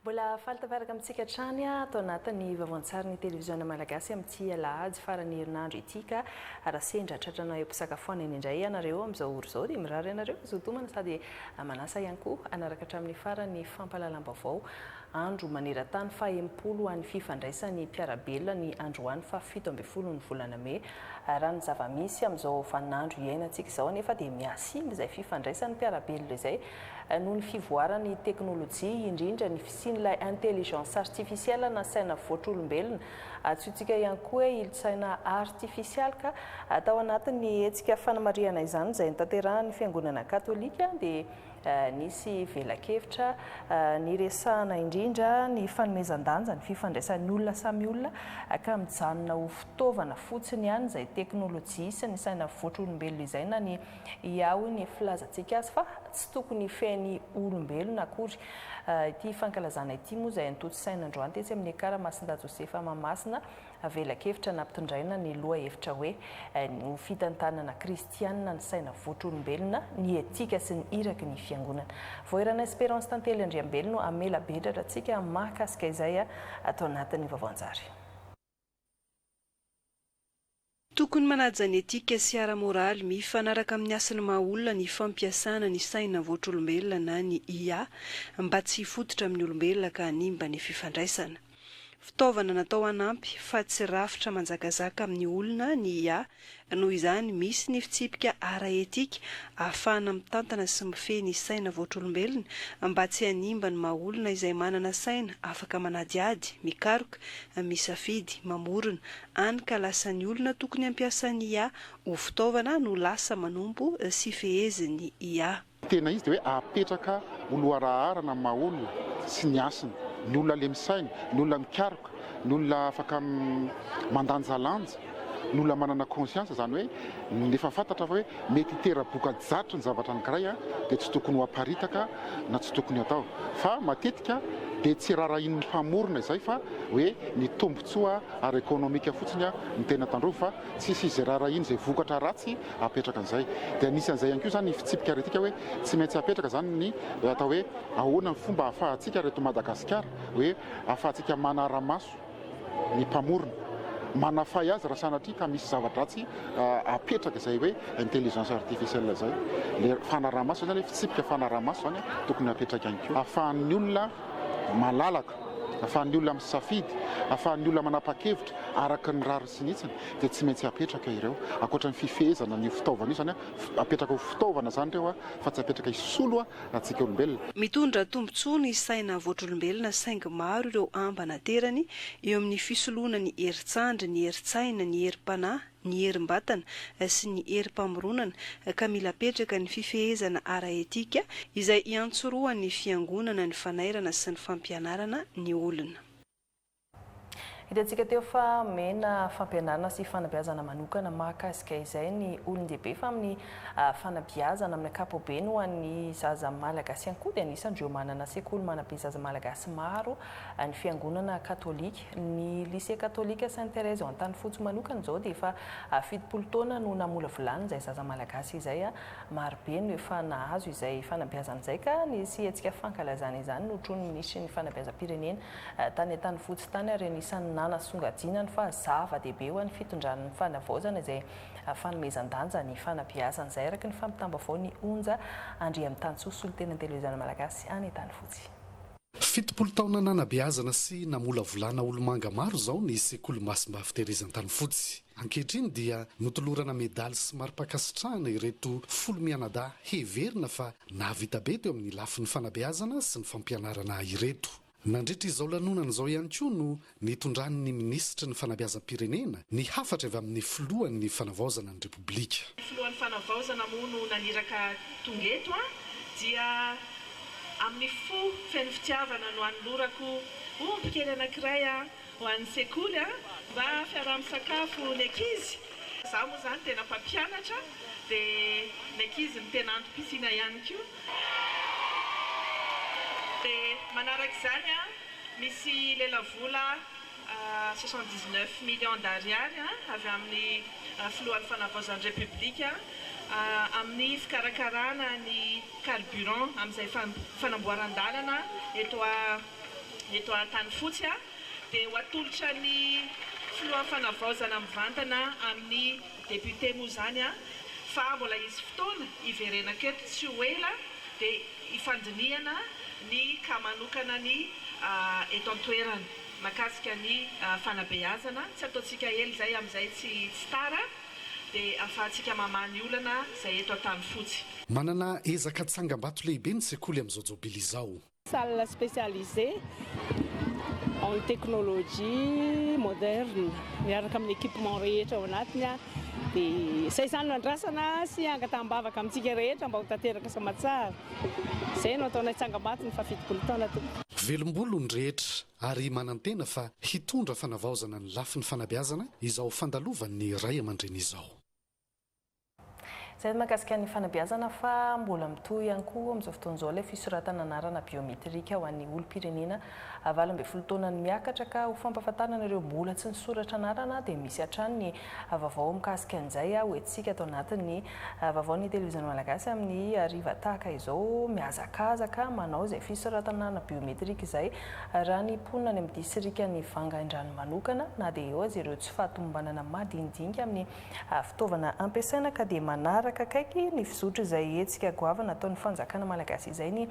Mbola faly tafaraka amintsika hatrany ato anatin'ny vaovaon-tsarin'ny televiziona malagasy amin'ity alahady faran'ny herinandro ity ka raha sendra tratranao eo am-pisakafoanana indray ianareo amin'izao ora izao dia mirary anareo hazoto homana sady manasa ihany koa hanaraka hatramin'ny farany ny fampahalalam-baovao Andro maneran-tany faha 60 ho an'ny fifandraisan'ny mpiara-belona ny androany faha 17 ny volana mey. Raha ny zava-misy amin'izao vaninandro iainantsika izao anefa dia mihasimba izay fifandraisan'ny mpiara-belona izay noho ny fivoaran'ny teknolojia, indrindra ny fisian'ilay intelligence artificielle na saina voatr'olombelona. Antsointsika ihany koa hoe ilon-tsaina artifisialy ka tao anatin'ny hetsika fanamarihana izany izay notanterahan'ny Fiangonana Katolika dia Nisy velakevitra niresahana indrindra ny fanomezan-danja ny fifandraisan'ny olona samy olona ka mijanona ho fitaovana fotsiny ihany izay teknolojia sy ny saina voatr'olombelona izay na ny IA hoy ny filazantsika azy fa tsy tokony hifehy ny olombelona akory. Ity fankalazana ity moa izay notontosaina androany tetsy amin'ny Ekar Masindahy Josefa Mahamasina Velakevitra nampitondraina ny lohahevitra hoe Ny ho fitantanana kristianina ny saina votr'olombelona, ny etika sy ny iraky ny Fiangonana. Voairana Espérance Tantely Andriambelo no hamelabetratra antsika mahakasika izay ato anatin'ny vaovao an-tsary. Tokony manaja ny etika sy ara-moraly mifanaraka amin'ny hasin'ny maha-olona ny fampiasana ny saina voatr'olombelona na ny IA mba tsy hifototra amin'ny olombelona ka hanimba ny fifandraisana. Fitaovana natao hanampy fa tsy rafitra manjakazaka amin'ny olona ny IA, noho izany misy ny fitsipika ara-etika ahafahana mitantana sy mifehy ny saina voatr'olombelona mba tsy hanimba ny maha olona izay manana saina afaka manadihady, mikaroka, misafidy, mamorona, any ka lasa ny olona tokony hampiasa ny IA ho fitaovana no lasa manompo sy fehezin'ny IA. Tena izy dia hoe apetraka ho loharaharana ny maha olona sy ny hasiny. Ny olona le misaina, ny olona mikaroka, ny olona afaka mandanjalanja, ny olona manana conscience, izany hoe ny efa fantatra fa hoe mety hitera-boka-jatro ny zavatra anankiray dia tsy tokony ho aparitaka na tsy tokony hatao. Fa matetika dia tsy rarahian'ny mpamorona izay fa hoe ny tombotsoa ara-ekonomika fotsiny no tena tandrovy fa tsisy izay rarahiany izay vokatra ratsy apetraka an'izay. Dia anisan'izay ihany koa izany ny fitsipika ara-etika hoe tsy maintsy apetraka izany ny atao hoe ahoana ny fomba ahafahantsika raha eto Madagasikara hoe ahafahantsika manara-maso ny mpamorona, manafay azy raha sanatria ka misy zava-dratsy apetraka izay hoe intelligence artificielle izay. Ilay fanaraha-maso izany hoe fitsipika fanaraha-maso izany tokony apetraka ihany koa. Ahafahan'ny olona malalaka, ahafahan'ny olona misafidy, ahafahan'ny olona manapa-kevitra araka ny rariny sy ny hitsiny dia tsy maintsy apetraka ireo. Ankoatra ny fifehezana an'io fitaovana io izany, apetraka ho fitaovana izany ireo fa tsy apetraka hisolo antsika olombelona. Mitondra tombontsoa ny saina voatr'olombelona saingy maro ireo amba naterany eo amin'ny fisoloana ny herin-tsandry, ny herin-tsaina, ny herim-panahy, ny herim-batana sy ny herim-pamoronana ka mila apetraka ny fifehezana ara-etika izay iantsorohan'ny fiangonana ny fanairana sy ny fampianarana ny olona. Hitantsika teo fa omena fampianarana sy fanabeazana manokana mahakasika izay ny olon-dehibe fa amin'ny fanabeazana amin'ny ankapobeny ho an'ny zaza malagasy ihany koa dia anisan'ireo manana sekoly manabe zaza malagasy maro ny fiangonana katolika. Ny Lycée katolika Sainte Thérèse ao Antanifotsy manokana izao dia efa 70 taona no namolavolana izay zaza malagasy izay. Marobe no efa nahazo izay fanabeazana izay ka nisy hetsika fankalazana izany notronin'ny minisitry ny fanabeazam-pirenena tany Antanifotsy tany ary anisan'ny nanasongadinany fa zava-dehibe ho an'ny fitondran'ny fanavaozana izay fanomezan-danja ny fanabeazana izay, araka ny fampitam-baovaon'i Onja Andriamitansoa, solontenan'ny Televiziona Malagasy any Antanifotsy. 70 taona nanabeazana sy namolavolana olomanga maro izao ny sekoly Masimbavy Tereza Antanifotsy. Ankehitriny dia notolorana medaly sy mari-pankasitrahana ireto folo mianadahy heverina fa nahavita be teo amin'ny lafiny fanabeazana sy ny fampianarana ireto. Nandritra izao lanonana izao ihany koa no nitondran'ny minisitry ny fanabeazam-pirenena ny hafatra avy amin'ny filohan'ny fanavaozana ny Repoblika. Ny filohan'ny fanavaozana moa no naniraka tonga eto dia amin'ny fo feno fitiavana no anolorako omby kely anankiray ho an'ny sekoly mba fiaraha-misakafo ny ankizy. Izaho moa izany tena mpampianatra dia ny ankizy no tena antom-pisiana ihany koa. Dia manaraka izany misy lelavola 79 millions d'ariary avy amin'ny filohan'ny fanavaozan'ny Repoblika amin'ny fikarakarana ny carburant amin'izay fanamboaran-dalana eto. eto Antanifotsy dia ho atolotra ny Filohan'ny Fanavaozana mivantana amin'ny Député moa izany fa mbola hisy fotoana hiverenako eto tsy ho ela dia hifandinihana ny cas manokana ny eto an-toerana mahakasika ny fanabeazana, tsy ataontsika ela izay amin'izay tsy tara dia ahafahantsika mamaha ny olana izay eto Antanifotsy. Manana ezaka tsangambato lehibe ny sekoly amin'izao jobily izao. Salle spécialisée en technologie moderne miaraka amin'ny équipement rehetra ao anatiny dia izay izany no andrasana sy angataham-bavaka amintsika rehetra mba ho tanteraka soamatsara. Izay no ataonay tsangambato ny faha-70 taona tompoko. Velombolo ny rehetra ary manantena fa hitondra fanavaozana ny lafiny fanabeazana izao fandalovan'ny ray aman-dreny izao. Izay ny mahakasika ny fanabeazana fa mbola mitohy ihany koa amin'izao fotoana izao ilay fisoratana anarana biometrika ho an'ny olom-pirenena 18 taona no miakatra ka ho fampahafantarana ireo mbola tsy nisoratra anarana dia misy hatrany ny vaovao mikasika an'izay ho entintsika ato anatin'ny vaovaon'ny televiziona malagasy amin'ny hariva tahaka izao mihazakazaka manao izay fisoratana anarana biometrika izay raha ny mponina any amin'ny distrikan'i Vangaindrano manokana na dia eo aza ireo tsy fahatomombanana madinidinika amin'ny Fitaovana ampiasaina ka dia manaraka akaiky ny fizotry izay hetsika goavana ataon'ny fanjakana malagasy izay ny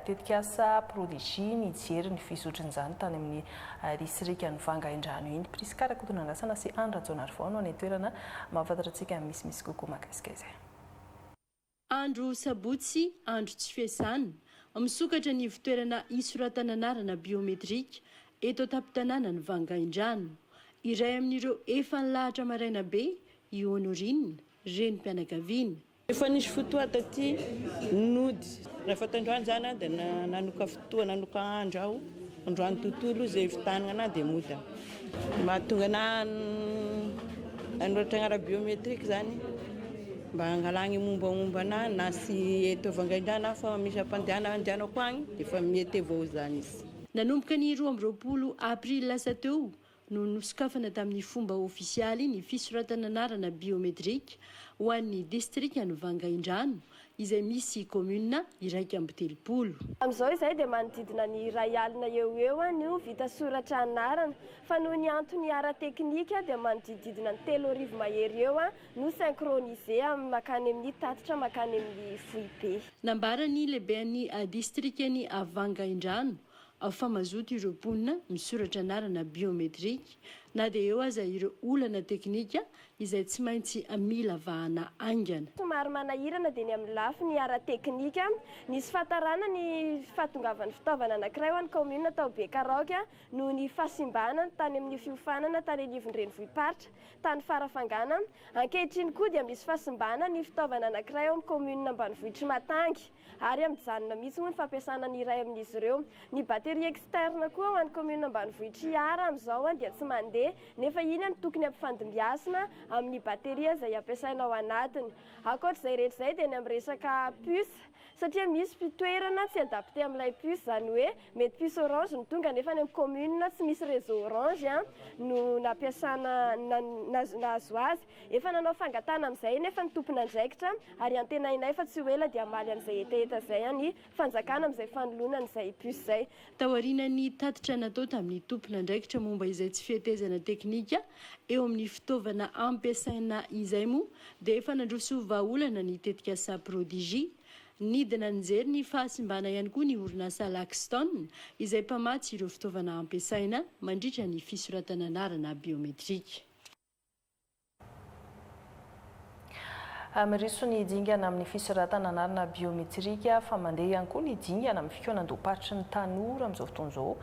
tetikasa Prodigy nijery ny fizotrin'izany tany amin'ny distrikan'i Vangaindrano iny. Prisca Rakotonandrasana sy Andry Rajaonarivao no any an-toerana mahafantatra antsika misimisy kokoa mahakasika izay. Andro sabotsy, andro tsy fiasana, misokatra ny ivontoerana hisoratana anarana biometrika eto an-tampon-tanànan'i Vangaindrano. Iray amin'ireo efa nilahatra maraina be i Honorine, renim-pianakaviana. Efa nisy fotoa taty nody. Rehefa tandroany zany aho dia nanoka fotoa, nanoka andro aho, androany tontolo izay vitanana anahy dia mody aho. Mahatonga anahy hanoratra anarana biometrique zany mba hangalagny mombamomba anahy na sy eto Vangaindrano aho fa misy ampandehanana andehanako agny dia efa mety avao zany izy. Nanomboka ny 22 aprily lasa teo no nosokafana tamin'ny fomba ofisialy ny fisoratana anarana biometrika ho an'ny distrikan'i Vangaindrano izay misy kaominina 31. Amin'izao izay dia manodidina ny 1000 eo ho eo no vita soratra anarana fa noho ny antony ara-teknika dia manodididina ny 3000 mahery eo no synchronisé mankany amin'ny tatitra mankany amin'ny foibe. Nambaran'ny lehiben'ny distrikan'i Vangaindrano fa mazoto ireo mponina misoratra anarana biometrika na dia eo aza ireo olana teknika izay tsy maintsy mila vahana haingana. Somary manahirana dia ny amin'ny lafiny ara-teknika. Nisy fahatarana ny fahatongavan'ny fitaovana anankiray ho an'ny kaominina tao Bekaraoky noho ny fahasimbana tany amin'ny fiofanana tany anivon'ny renivohi-paritra tany Farafangana. Ankehitriny koa dia misy fahasimbana ny fitaovana anankiray ao amin'ny kaominina ambanivohitr'i Matangy. Ary mijanona mihitsy moa ny fampiasana ny iray amin'izy ireo. Ny batterie externe koa ho an'ny commune ambanivohitr'i Ihara amin'izao dia tsy mandeha, nefa iny no tokony ampifandimbiasina amin'ny batterie izay ampiasaina ao anatiny. Ankoatra izay rehetra izay dia ny amin'ny resaka puce, satria misy fitoerana tsy adapté amin'ilay puce, izany hoe mety puce orange no tonga nefa any amin'ny commune tsy misy réseau orange no nampiasana nahazo azy. Efa nanao fangatahana amin'izay anefa ny tompon'andraikitra ary antenainay fa tsy ho ela dia hamaly an'izay hetaheta izay ny fanjakana amin'izay fanoloana an'izay puce izay. Taorian'ny tatitra natao tamin'ny tompon'andraikitra momba izay tsy fihetezana teknika eo amin'ny fitaovana ampiasaina izay moa dia efa nandroso vahaolana ny tetikasa Prodigy. Nidina nijery ny fahasimbana ihany koa ny orinasa Laxton izay mpamatsy ireo fitaovana ampiasaina mandritra ny fisoratana anarana biometrika. Miroso ny dingana amin'ny fisoratana anarana biometrika fa mandeha ihany koa ny dingana amin'ny fikaonandoham-paritry ny tanora amin'izao fotoana izao.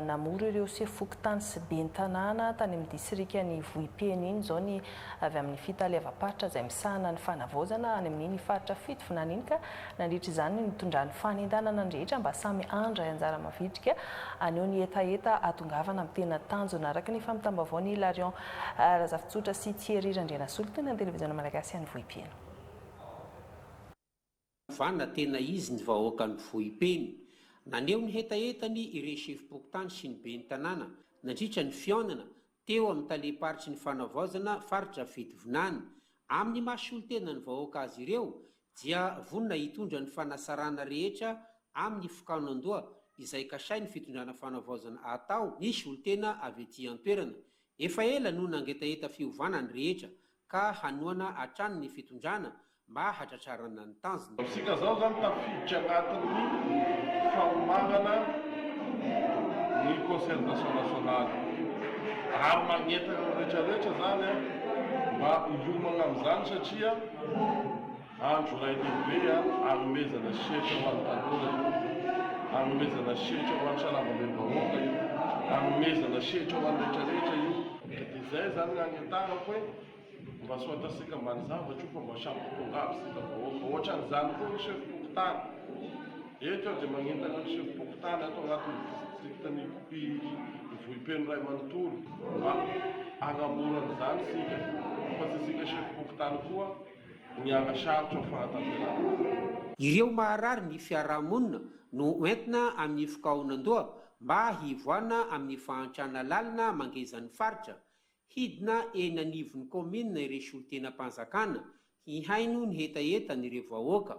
Namory ireo sefo fokontany sy ben'ny tanàna tany amin'ny distrikan'i Vohipeno iny izao ny avy amin'ny fitaleavam-paritra izay misahana ny fanavaozana any amin'iny faritra Fitovinany iny ka nandritra izany ny nitondrany fanentanana ny rehetra mba samy handray anjara mavitrika haneho ny hetaheta hahatongavana amin'ny tena tanjona araka ny fampitam-baovaon'i Hilarion Razafintsotra sy Thierry Randrianasolo teny amin'ny Televiziona Malagasy any Vohipeno. Vanona tena izy ny vahoakan'i Vohipeno. Naneho ny hetahetany ireo sefom-pokontany sy ny ben'ny tanàna nandritra ny fihaonana teo amin'ny talem-paritry ny fanavaozana faritra Fitovinany. Amin'ny maha solontena ny vahoaka azy ireo dia vonona hitondra ny fanasarana rehetra amin'ny fikaonandoha izay kasain'ny fitondrana fanavaozana atao ny solontena avy aty an-toerana. Efa ela no nangetaheta fiovana ny rehetra ka hanohana hatrany ny fitondrana mba hatratrarana ny tanjona. Isika zao zany tafiditra agnatin'ny faomanana ny concertation nationale ary magnentana ny retraretra zany an mba hiomagna amizany satria andro iray lehibe an agnomezana sehatra ho an'ny tanora io, agnomezana sehatra ho an'ny sarambabem-bahoaka io, agnomezana sehatra ho an'ny retraretra io. Ka dia zay zany ny agnentanako hoe Mba sao atasika ambany zavatra io fa mba samy ho tonga aby isika vahoaka. Ohatran'izany koa ny sefom-pokontany. Eto aho dia magnentana ny sefom-pokontany ato agnatin'ny distriktan'i Vohipeno iray manontolo mba hagnamora an'izany isika fa tsy isika sefom-pokontany koa ny hanasarotra ny fanatanterahana azy. Ireo maharary ny fiarahamonina no entina amin'ny fikaonan-doha mba hivoana amin'ny fahantrana lalina mangezan'ny faritra. Hidina eny anivon'ny kaominina ireo solontenam-panjakana hihaino ny hetahetan'ireo vahoaka.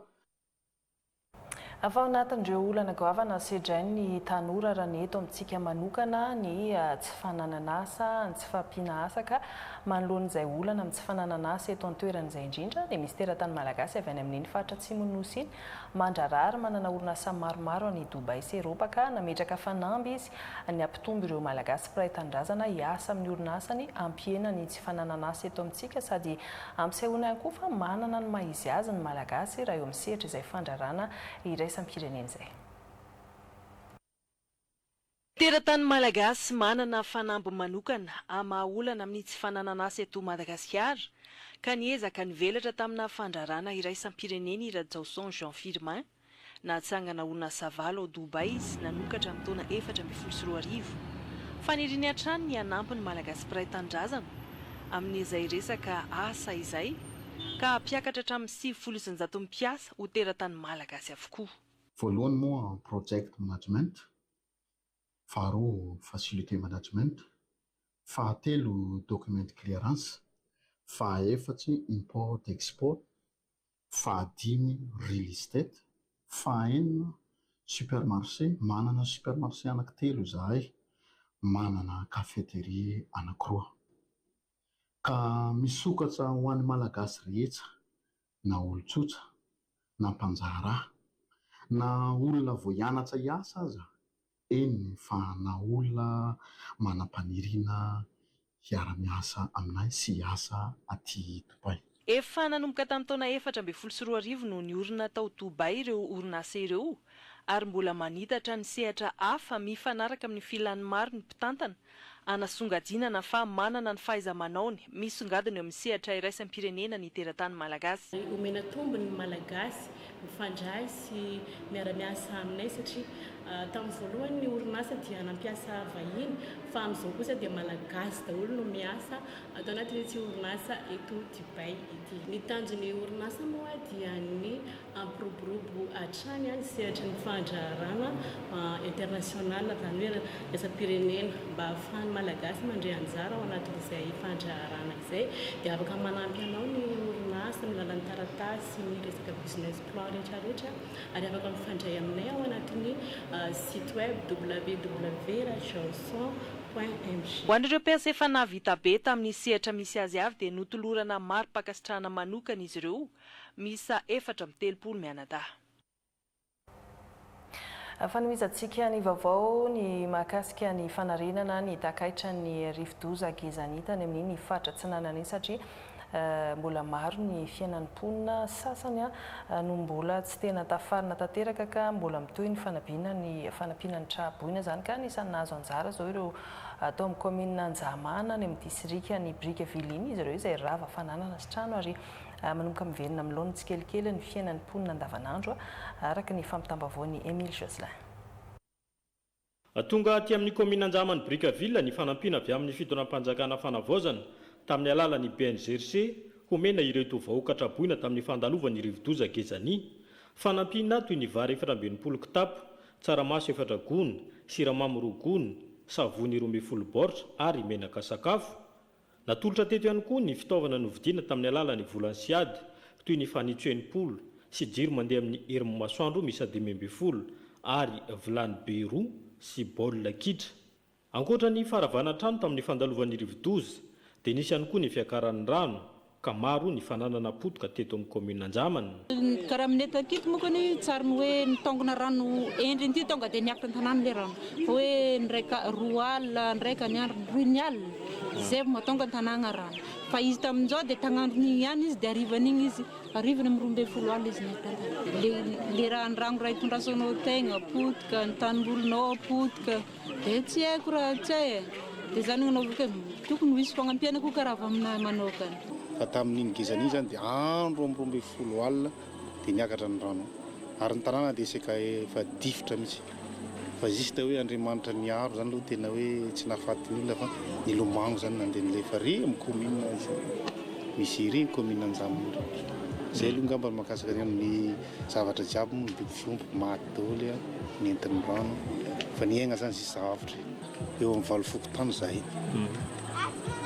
Fa ao anatin'ireo olana goavana sedrain'ny tanora raha ny eto amintsika manokana ny tsy fananan'asa, ny tsy fahampiana asa ka manoloana izay olana amin'ny tsy fananan'asa eto an-toerana izay indrindra dia misy teratany malagasy avy any amin'iny faritra atsimon'ny Nosy iny mandraharaha ary manana orinasa maromaro any Dubaï sy Eropa ka nametraka fanamby izy ny hampitombo ireo Malagasy mpiray tanindrazana hiasa amin'ny orinasany hampihena ny tsy fananan'asa eto amintsika sady hampisehoana ihany koa fa manana ny maha izy azy ny Malagasy raha eo amin'ny sehatra izay fandrarana iraisam-pirenena izay. Teratany Malagasy manana fanamby manokana hamaha olana amin'ny tsy fananan'asa eto Madagasikara ka niezaka nivelatra tamina fandrarana iraisam-pirenena i Rajaoson Jean Firmin Nahatsangana orinasa valo ao Dubaï izy nanokatra amin'ny taona 2014. Faniriany hatrany ny hanampy ny Malagasy mpiray tanindrazana amin'izay resaka asa izay ka hampiakatra hatramin'ny 90% mpiasa ho teratany Malagasy avokoa. Voalohany moa project management, faharoa facility management, fahatelo document clearance, fahaefatsy import export, fahadimy real estate, fahaenina supermarché, manana supermarché anankitelo izahay, manana cafeteria anankiroa. Ka misokatra ho an'ny Malagasy rehetra na olon-tsotra na mpanjaharaha na olona vao hianatra hiasa aza Eny fa na olona manam-paniriana hiara-miasa aminay sy hiasa aty Dubaï. Efa nanomboka tamin'ny taona 2014 no niorina tao Dubaï ireo orinasa ireo ary mbola manitatra ny sehatra hafa mifanaraka amin'ny filan'ny maro ny mpitantana hanasongadinana fa manana ny fahaiza-manaony misongadina eo amin'ny sehatra iraisam-pirenena ny teratany malagasy. Omena tombony ny Malagasy mifandray sy miara-miasa aminay satria tamin'ny voalohany ny orinasa dia nampiasa vahiny fa amin'izao kosa dia Malagasy daholo no miasa ato anatin'ity orinasa eto Dubaï ity. Ny tanjon'ny orinasa moa dia ny hampiroborobo hatrany ny sehatry ny fandraharahana international, izany hoe iraisam-pirenena, mba hahafahan'ny Malagasy mandray anjara ao anatin'izay fandraharahana izay dia afaka manampy anao ny orinasa amin'ny alalan'ny taratasy, ny resaka business plan rehetra rehetra ary afaka mifandray aminay ao anatin'ny site web www.rajaoson point mg. Ho an'ireo mpiasa efa nahavita be tamin'ny sehatra misy azy avy dia notolorana mari-pankasitrahana manokana izy ireo miisa 34 mianadahy. Fanohizantsika ny vaovao ny mahakasika ny fanarenana ny takaitran'ny rivodoza Gezani tany amin'iny faritra Atsinanana iny satria mbola maro ny fiainan'ny mponina sasany no mbola tsy tena tafarina tanteraka ka mbola mitohy ny fanampiana ny fanampiana ny tra-boina izany ka anisan'ny nahazo anjara izao ireo tao amin'ny kaominina Anjahamana any amin'ny disirikan'i Brickaville iny izy ireo izay rava fananana sy trano ary Manomboka miverina amin'ny laoniny tsikelikely ny fiainan'ny mponina andavanandro, araka ny fampitam-baovaon'i Emile Jocelyn. Tonga aty amin'ny kaominina Anjahaman'i Brickaville ny fanampiana avy amin'ny fitondram-panjakana fanavaozana tamin'ny alalan'ny BNGRC homena ireto vahoaka traboina tamin'ny fandalovan'ny rivodoza Gezani. Fanampiana toy ny vary 64 kitapo, tsaramaso efatra gony, siramamy roa gony, savony 12 baoritra ary menaka sakafo. Natolotra teto ihany koa ny fitaovana novidiana tamin'ny alalan'ny volan'ny Siad, toy ny fanitso 60 sy jiro mandeha amin'ny herin'ny masoandro miisa 15. ary vilany be roa sy baolina kitra. Ankoatra ny faharavana trano tamin'ny fandalovan'ny rivodoza dia nisy ihany koa ny fiakaran'ny rano ka maro ny fananana potika teto amin'ny kaominina Anjamana. Karaha amin'ny eto Ankity moa kony tsary ny hoe nitaongona rano endriny ity tonga dia niakatra an-tanàna ilay rano fa hoe ndraika roa alina ndraika ny andro roy ny alina zay vao mahatonga an-tanàna rano fa izy tamin'izao dia tagn'andron'igny ihany izy dia harivan'igny izy Harivony amin'ny 12 alina izy niakatra an-tanàna. Le le raha ny rano raha itondrasanao tegna potika, ny tanimbolinao potika, de tsy haiko raha tsy hay e. De zany nanaovako hoe tokony ho hisy fagnampiana koa karaha avy aminahy manokana. Fa tamin'iny gezana iny izany dia andro amin'ny 12 alina dia niakatra ny rano ary ny tanàna dia saika efa difotra mihitsy. Fa juste hoe Andriamanitra niaro zany aloha tena hoe tsy nahafaty ny olona fa nilomano zany nandeha nilefa ry amin'ny commune izay misy ery commune Anjamoro. Zay aloha ngamba ny mahakasika ny ny zavatra jiaby moa ny biby fiompy maty daholo a, nentin'ny rano fa ny aigna zany juste avotra e. Eo amin'ny valo fokontany zahay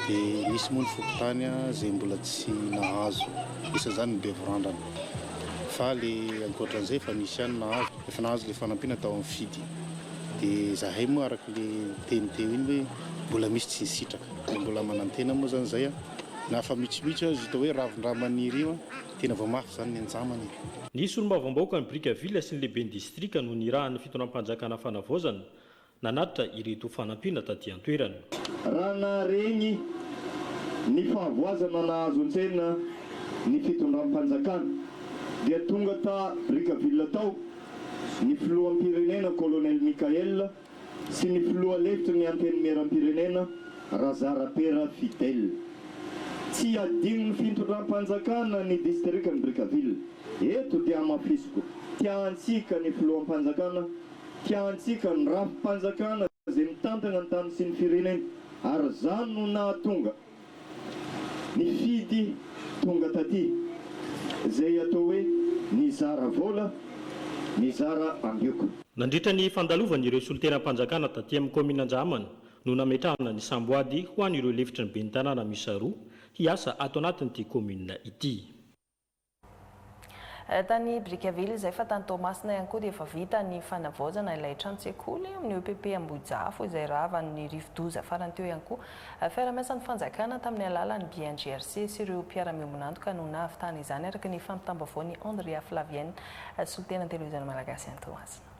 dia misy moa ny fokontany izay mbola tsy nahazo, isan'izany ny Bevorandrana fa le ankoatran'izay efa misy ihany nahazo. Efa nahazo le fanampiana tao amin'ny fidy de zahay moa araka le teny teo iny hoe mbola misy tsy nisitraka de mbola manantena moa zany zay a na fa mitsomitso aza hita hoe ravin-draha maniry io a tena vao mafy zany ny anjamana e. Ny solombavambahoakan'i Brickaville sy ny lehiben'ny distrika no nirahan'ny fitondram-panjakana fanavaozana Nanatitra ireto fanampiana taty an-toerana. Raha naharegny ny fahavoazana nahazo an-tsena ny fitondram-panjakana dia tonga ta Brickaville tao ny filoham-pirenena Colonel Mickaël sy ny filoha lefitry ny Antenimieram-pirenena Razarapera Fidèle. Tsy adinon'ny fitondram-panjakana ny distrikan'i Brickaville. Eto dia hamafisiko, tiantsika ny filoham-panjakana Tiantsika ny rafi-panjakana izay mitantana ny tany sy ny firenena ary izany no nahatonga ny fidy tonga taty izay atao hoe nizara vola, nizara ambioka. Nandritra ny fandalovany ireo solontenam-panjakana taty amin'ny kaominina Andrahamana no nametrahana ny samboady ho an'ireo lefitry ny ben'ny tanàna miisa roa hiasa ato anatin'ity kaominina ity. Tany Brickaville izay fa tany Toamasina ihany koa dia efa vita ny fanavaozana ilay tranon-tsekoly amin'ny EPP Ambohijafo izay ravan'ny rivodoza farany teo ihany koa. Fiarahamiasan'ny fanjakana tamin'ny alalan'ny BNGRC sy ireo mpiara-miombon'antoka no nahavitana izany araka ny fampitam-baovaon'i Andrea Flavienne, solontenan'ny televiziona malagasy any Toamasina.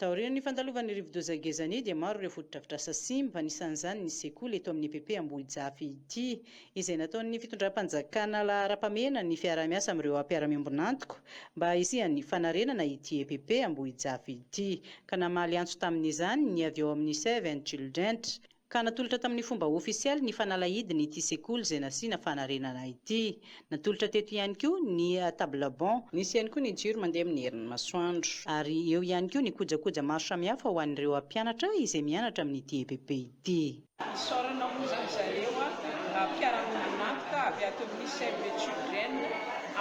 Taorian'ny fandalovan'ny rivodoza Gezani dia maro ireo fotodrafitrasa simba, anisan'izany ny sekoly eto amin'ny EPP Ambohijafy ity, izay nataon'ny fitondram-panjakana laharam-pahamehana ny fiaraha-miasa amin'ireo mpiara-miombon'antoka mba hisian'ny fanarenana ity EPP Ambohijafy ity, ka namaly antso tamin'izany ny avy ao amin'ny Save and Children. Ka natolotra tamin'ny fomba ofisialy ny fanalahidiny ity sekoly izay nasiana fanarenana ity. Natolotra teto ihany koa ny table banc. Nisy ihany koa ny jiro mandeha amin'ny herin'ny masoandro. Ary eo ihany koa ny kojakoja maro samihafa ho an'ireo mpianatra izay mianatra amin'ity EPP ity. Isaorana moa izany zareo mpiara-miombon'antoka avy ato amin'ny Save the Children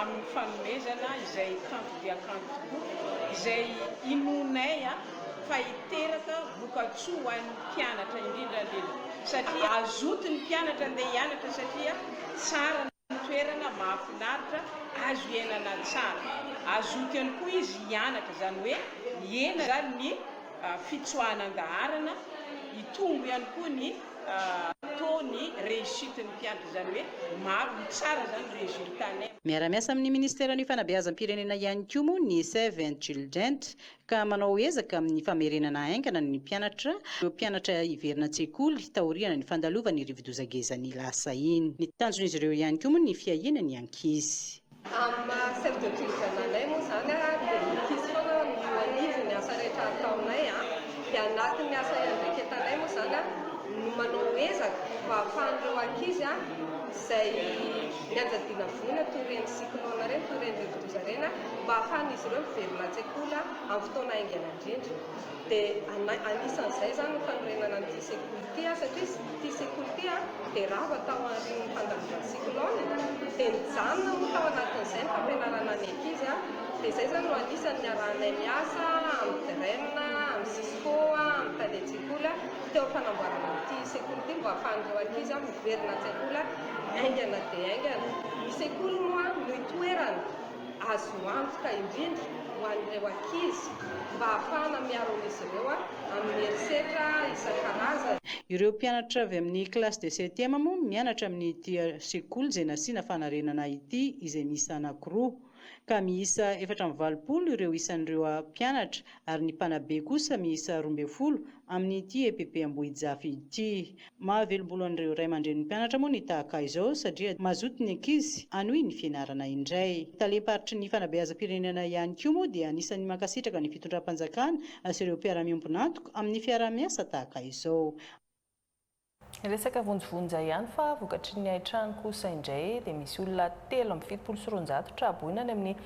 amin'ny fanomezana izay kanto dia kanto tokoa, izay inoanay fa hiteraka vokatsoa ho an'ny mpianatra indrindra indrindra satria hazoto ny mpianatra andeha hianatra satria tsara ny toerana, mahafinaritra, azo iainana tsara. Hazoto ihany koa izy hianatra, izany hoe hihena izany ny fitsoahana an-daharana, hitombo ihany koa ny taux ny réussite ny mpianatra, izany hoe maro, ho tsara izany résultat-nay. Miara-miasa amin'ny Ministeran'ny Fanabeazam-pirenena ihany koa moa ny Save and Children ka manao ezaka amin'ny famerenana haingana ny mpianatra ireo mpianatra hiverina an-tsekoly taoriana ny fandalovan'ny rivodoza Gezani lasa iny. Ny tanjon'izy ireo ihany koa moa ny fiahiana ny ankizy. Amin'ny maha chef de division anay moa izany dia ny ankizy foana no eo anivon'ny asa rehetra ataonay dia anatin'ny asa iandraiketanay moa izany no manao ezaka mba hahafahan'ireo ankizy izay nianjadiana voina toy ireny cyclone ireny, toy ireny rivodoza ireny mba hahafahan'izy ireo miverina an-tsekoly amin'ny fotoana haingana indrindra. Dia anisan'izay izany ny fanorenana an'ity sekoly ity satria ity sekoly ity dia rava tao aorian'ny fandalovan'ny cyclone dia nijanona moa tao anatin'izay ny fampianarana ny ankizy. Dia izay izany no anisan'ny niarahanay miasa amin'ny DREN, amin'ny Cisco, amin'ny talen-tsekoly teo amin'ny fanamboarana an'ity sekoly ity mba hahafahan'ireo ankizy miverina an-tsekoly haingana dia haingana. Ny sekoly moa no itoerana. azo antoka indrindra ho an'ireo ankizy mba hahafahana miaro an'izy ireo amin'ny herisetra isan-karazany. Ireo mpianatra avy amin'ny classe de septième moa mianatra amin'ity sekoly izay nasiana fanarenana ity izay miisa anankiroa ka miisa 84 ireo isan'ireo mpianatra ary ny mpanabe kosa miisa 12 amin'ity EPP Ambohijafy ity. Mahavelombolo an'ireo ray aman-drenin'ny mpianatra moa ny tahaka izao satria mazoto ny ankizy hanohy ny fianarana indray. Talem-paritry ny fanabeazam-pirenena ihany koa moa dia anisan'ny mankasitraka ny fitondram-panjakana sy ireo mpiara-miombon'antoka amin'ny fiaraha-miasa tahaka izao. Resaka vonjivonja ihany fa vokatry ny haintrano kosa indray dia misy olona 273 tra-boina any amin'ny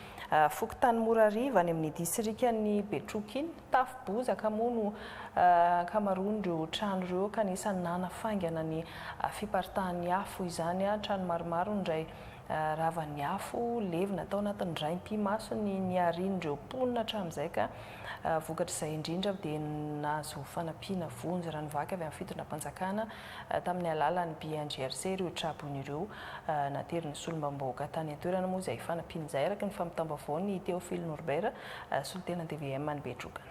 fokontany Morariva any amin'ny distrikan'i Betroka iny. Tafo bozaka moa no ankamaroan'ireo trano ireo ka anisan'ny nanafaingana ny fiparitahan'ny afo izany. Trano maromaro indray ravan'ny afo, levona tao anatin'ny raim-pimaso ny niarian'ireo mponina hatramin'izay ka Vokatr'izay indrindra dia nahazo fanampiana vonjy ranovaky avy amin'ny fitondram-panjakana tamin'ny alalan'ny BNGRC ireo tra-boina ireo. Naterin'ny solombavambahoaka tany an-toerana moa izay fanampiana izay araka ny fampitam-baovaon'i Théophile Norbert, solontenan'ny tvm any Betroka.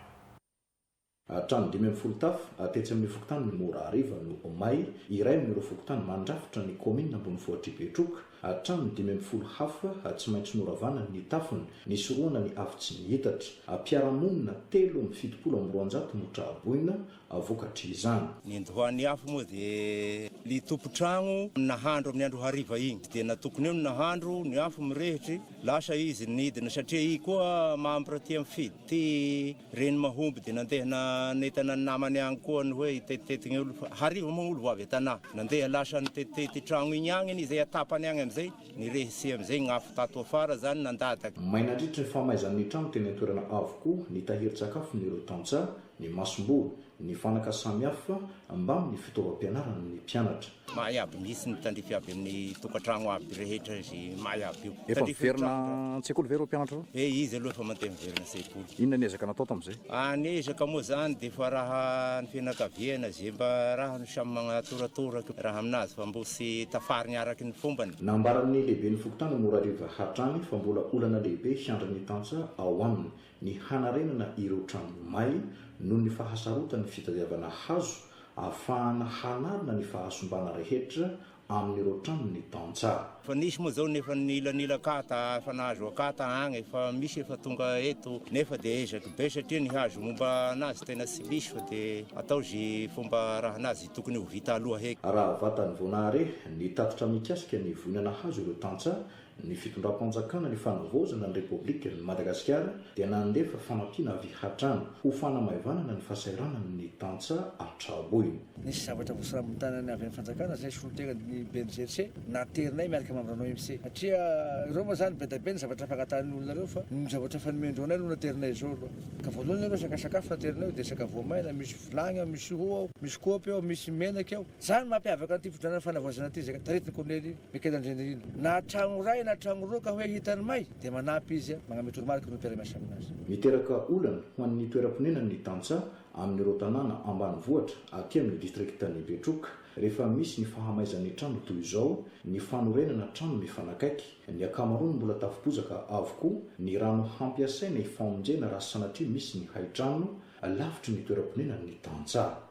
Trano 15 tafo tetsy amin'ny fokontany Morahariva no may, iray amin'ireo fokontany mandrafitra ny kaominina ambonivohitr'i Betroka. Trano 15 hafa tsy maintsy noravana ny tafony, nisorohana ny afo tsy nihitatra. Mpiara-monina 273 no tra-boina vokatr'izany. Ny ndohan'ny afo moa dia le tompon-tragno nahandro amin'ny andro hariva igny dia natokony eo ny nahandro, ny afo mirehitry, lasa izy nidina satria i koa membre aty amin'ny FID ty reny mahomby dia nandeha nanentana ny namany agny koa ny hoe hitetitety ny olo fa hariva moa olo vao avy an-tanà nandeha lasa nitetitety tragno igny agny iny izay atapany agny amizay nirehitsy amizay gny afo tato afara zany nandadaka. May nandritry ny fahamaizan'ny trano teny an-toerana avokoa ny tahirin-tsakafon'ireo tantsaha, ny masomboly, ny fanaka samihafa mbamin'ny fitaovam-pianaran'ny mpianatra. May aby mihitsy ny tandrify aby amin'ny tokantragno aby rehetra izy may aby io. Efa miverina an-tsekoly ve ireo mpianatra ireo? Eh izy aloha efa mandeha miverina an-tsekoly. Inona ny ezaka natao tamin'izay? Ah ny ezaka moa zany dia efa raha ny fianakaviana ze mba raha no samy magnatoratoraka raha aminazy fa mbo tsy tafarigny araky ny fombany. Nambaran'ny lehiben'ny fokontany Morariva hatrany fa mbola olana lehibe hiandry ny tantsaha ao aminy ny hanarenana ireo trano may noho ny fahasarotan'ny fitadiavana hazo ahafahana hanarina ny fahasimbana rehetra amin'ireo tranon'ny tantsaha. Efa nisy moa zao nefa nilanila akata, efa nahazo akata agny, efa misy efa tonga eto nefa de ezaky be satria ny hazo momba anazy tena tsy misy fa de atao ze fomba raha anazy tokony ho vita aloha heky. Raha vatany vao nahare ny tatitra mikasika ny voina nahazo ireo tantsaha Ny fitondram-panjakana ny fanavaozana ny Repoblikan'i Madagasikara dia nandefa fanampiana avy hatrany ho fanamaivanana ny fahasahiranan'ny tantsaha an-traboina. Nisy zavatra voasarambon-tanana avy amin'ny fanjakana izay solontenan'ny BNGRC naterinay miaraka amin'ny mambran'ny OMC satria ireo moa izany be dia be ny zavatra fangatahan'ny olona ireo fa ny zavatra efa nomendreo anay aloha naterinay izao aloha ka voalohany aloha resaka sakafo naterinay io dia resaka voamaina misy vilagny ao misy ro ao misy kaopy ao misy menaky ao izany mampiavaka an'ity fitondrana fanavaozana ity izay taritin'ny kolonely Michael Andrianirina. Na tragno iray na tragno roa ka hoe hitany may dia manampy izy magname toromarika ireo mpiara-miasa aminazy. Miteraka olana ho an'ny toeram-ponenan'ny tantsaha amin'ireo tanàna ambanivohitra aty amin'ny distriktan'i Betroka rehefa misy ny fahamaizan'ny trano toy izao, ny fanorenana trano mifanakaiky, ny ankamaroany mbola tafo-bozaka avokoa, ny rano hampiasaina hifamonjena raha sanatria misy ny haitrano, lavitry ny toeram-ponenan'ny tantsaha.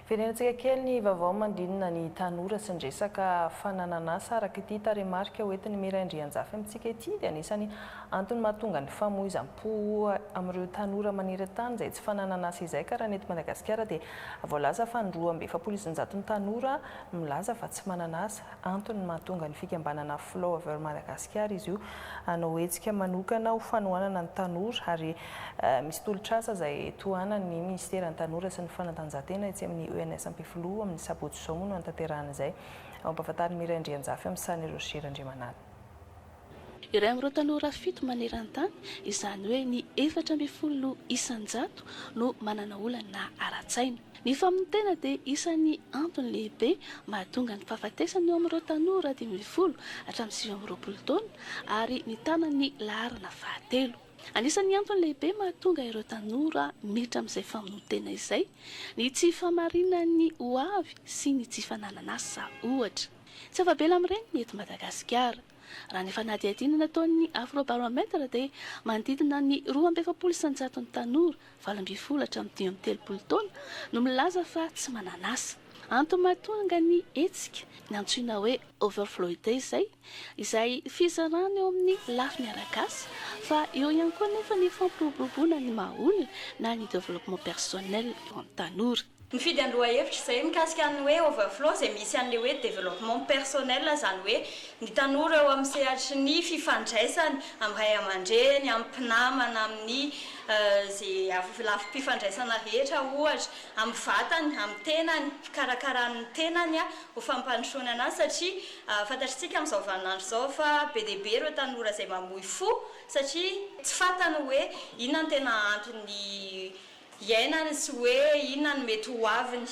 Verenantsika kely ny vaovao manodidina ny tanora sy ny resaka fananan'asa. Araka ity tarehimarika hoentin'i Mira Andrianjafy amintsika ity dia anisan'ny antony mahatonga ny famoizam-po amin'ireo tanora maneran-tany izay tsy fananan'asa izay ka raha ny eto Madagasikara dia voalaza fa ny 42 isan-jaton'ny tanora milaza fa tsy manana asa. Antony mahatonga ny fikambanana Flow Over Madagascar izy io hanao hetsika manokana ho fanohanana ny tanora ary misy tolotr'asa izay tohanan'ny minisiteran'ny tanora sy ny fanatanjahantena etsy amin'ny ENS Ampefiloha amin'ny sabotsy izao moa no hanatanterahana izay. Ao Ampahafantarin'i Mira Andrianjafy amin'ny sarin'i Roger Andriamanana. Iray amin'ireo tanora fito maneran-tany, izany hoe ny 14% no manana olana ara-tsaina. Ny famonon-tena dia isan'ny antony lehibe mahatonga ny fahafatesana eo amin'ireo tanora 15 hatramin'ny 29 taona ary mitana ny laharana fahatelo. Anisan'ny antony lehibe mahatonga ireo tanora miditra amin'izay famonon-tena izay ny tsy fahamarinan'ny ho avy sy ny tsy fananan'asa ohatra. Tsy afa-bela amin'ireny ny eto Madagasikara. Raha ny fanadihadiana nataon'ny Afrobaromètre dia manodidina ny 42 isan-jaton'ny tanora 18 hatramin'ny 35 taona no milaza fa tsy manana asa. Antony mahatonga ny hetsika nantsoina hoe Overflow Day izay, izay fizarana eo amin'ny lafiny ara-kasa fa eo ihany koa anefa ny fampiroboroboana ny maha olona na ny développement personnel eo amin'ny tanora. Nifidy ny lohahevitra izay mikasika ny hoe Overflow izay misy an'ilay hoe développement personnel izany hoe ny tanora eo amin'ny sehatry ny fifandraisany amin'ny ray aman-dreny, amin'ny mpinamana, amin'ny izay lafim-pifandraisana rehetra ohatra, amin'ny vatany, amin'ny tenany, fikarakarany ny tenany ho fampandrosoana anazy satria fantatr'tsika amin'izao vaninandro izao fa be dia be ireo tanora izay mamoy fo satria tsy fantany hoe inona no tena antony iainany sy hoe inona no mety ho aviny.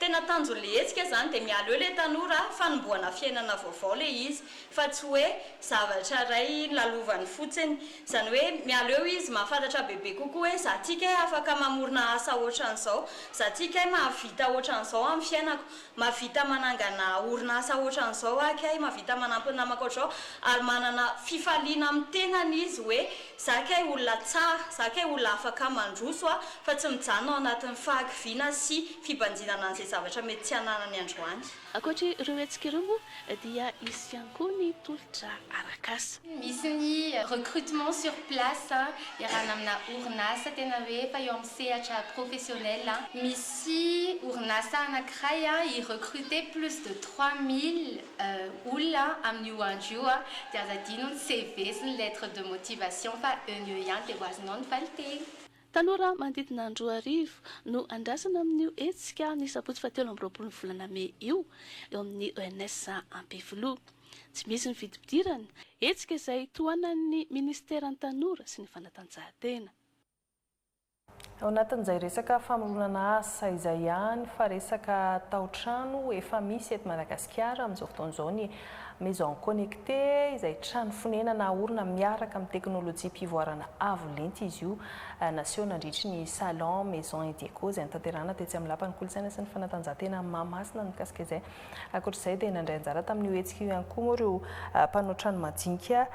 Tena tanjon'ilay hetsika izany dia miala eo ilay tanora, fanombohana fiainana vaovao ilay izy fa tsy hoe zavatra iray nolalovany fotsiny. Izany hoe miala eo izy mahafantatra bebe kokoa hoe za ty kay afaka mamorona asa ohatran'izao, za ty kay mahavita ohatran'izao amin'ny fiainako, mahavita manangana orinasa ohatran'izao aho kay, mahavita manampy ny namako ohatr'izao ary manana fifaliana amin'ny tenany izy hoe za kay olona tsara, za kay olona afaka mandroso aho fa tsy mijanona ao anatin'ny fahakiviana sy fibanjinana an'izay zavatra mety tsy ananany androany. Ankoatra ireo hetsika ireo moa dia hisy ihany koa ny tolotra arak'asa. Misy ny recrutement sur place iarahana amina orinasa tena hoe efa eo amin'ny sehatra professionnel. Misy orinasa anankiray hi-recruter plus de 3000 olona amin'io andro io dia aza adino ny CV sy ny lettre de motivation fa eo no eo ihany dia ho azonao ny valinteny. Tanora manodidina ny 2000 no andrasana amin'io hetsika ny sabotsy fahatelo amby roapolo ny volana mey io, eo amin'ny ENS Ampefiloha. Tsy misy ny vidim-pidirana, hetsika izay tohanan'ny minisiteran'ny Tanora sy ny fanatanjahantena. Ao anatin'izay resaka famoronana asa izay ihany fa resaka tao-trano efa misy eto Madagasikara amin'izao fotoana izao ny Maison connectée izay trano fonenana aorina miaraka amin'ny teknolojiam-pivoarana avo lenta izy io. Naseho nandritry ny Salon Maison et Déco izay notanterahina tetsy amin'ny Lapan'ny Kolontsaina sy ny Fanatanjahantena Mahamasina ny mikasika izay. Ankoatra izay dia nandray anjara tamin'io hetsika io ihany koa moa ireo mpanao trano madinika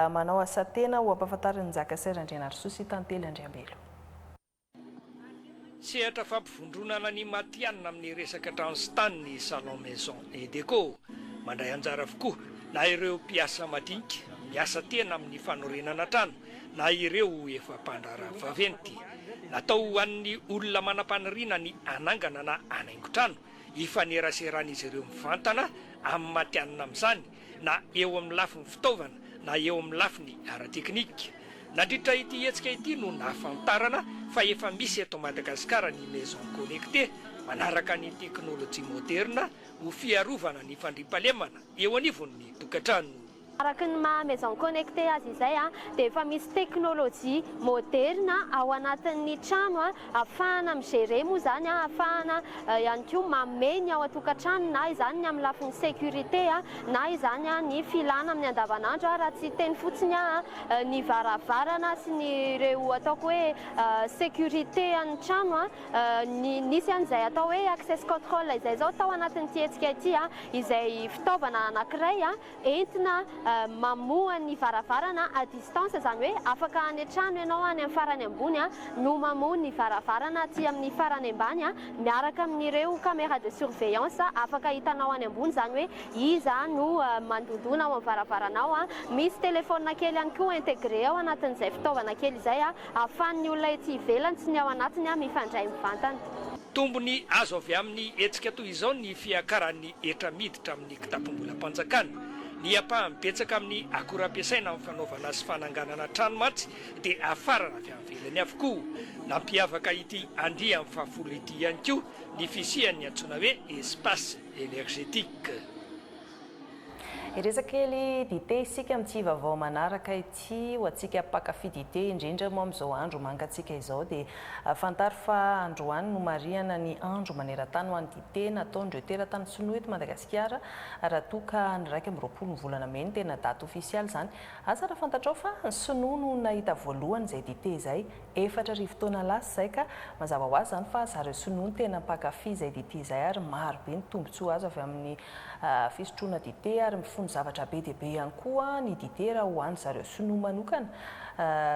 manao asa tena ho ampahafantarin'i Njaka Sera Andrianarisoa sy Tantely Andriambelo. Sehatra fampivondronana ny matihanina amin'ny resaka trano sy tany ny Salon Maison et Déco. Mandray anjara avokoa na ireo mpiasa madinika miasa tena amin'ny fanorenana trano na ireo efa mpandraharaha vaventy. Natao ho an'ny olona manam-paniriana ny hanangana na hanaingo trano, hifaneraseran'izy ireo mivantana amin'ny matihanina amin'izany na eo amin'ny lafiny fitaovana na eo amin'ny lafiny ara-teknika. Nandritra ity hetsika ity no nahafantarana fa efa misy eto Madagasikara ny Maison Connectée manaraka ny teknolojia moderina ho fiarovana ny fandriampahalemana eo anivon'ny tokantrano. Araka ny maha maison connectée azy izay dia efa misy teknolojia moderina ao anatin'ny trano ahafahana mi-gérer moa izany, ahafahana ihany koa mamehy ny ao an-tokantrano na izany ny amin'ny lafiny sécurité na izany ny filana amin'ny andavanandro raha tsy hiteny fotsiny aho ny varavarana sy ny ireo ataoko hoe sécurité an'ny trano ny nisy an'izay atao hoe access control izay izao tao anatin'ity hetsika ity izay fitaovana anankiray entina mamoha ny varavarana à distance, izany hoe afaka any an-trano ianao any amin'ny farany ambony no mamoha ny varavarana aty amin'ny farany ambany miaraka amin'ireo caméra de surveillance afaka hitanao any ambony izany hoe iza no mandondona ao amin'ny varavaranao, misy téléphone kely ihany koa intégré ao anatin'izay fitaovana kely izay ahafahan'ny olona ety ivelany sy ny ao anatiny mifandray mivantana. Tombony azo avy amin'ny hetsika toy izao ny fiakaran'ny hetra miditra amin'ny kitapom-bolam-panjakana. Ny ampahany betsaka amin'ny akora ampiasaina amin'ny fanaovana sy fananganana trano mantsy dia afarana avy any ivelany avokoa. Nampiavaka ity andiany fahafolo ity ihany koa ny fisian'ny antsoina hoe espace énergétique. Hiresaka kely dite isika amin'ity vaovao manaraka ity. Ho antsika mpankafy dite, indrindra moa amin'izao andro mangatsiaka izao dia fantaro fa androany no marihana ny andro maneran-tany ho an'ny dite nataon'ireo teratany sinoa eto Madagasikara raha toa ka ny 21 ny volana mey no tena daty ofisialy izany. Asa raha fantatrao fa ny sinoa no nahita voalohany izay dite izay 4000 taona lasa izay ka mazava ho azy izany fa zareo sinoa no tena mpankafy izay dite izay ary maro be ny tombontsoa azo avy amin'ny fisotroana dite ary mifono. mifono zavatra be dia be ihany koa ny dite raha ho an-dry zareo sinoa manokana.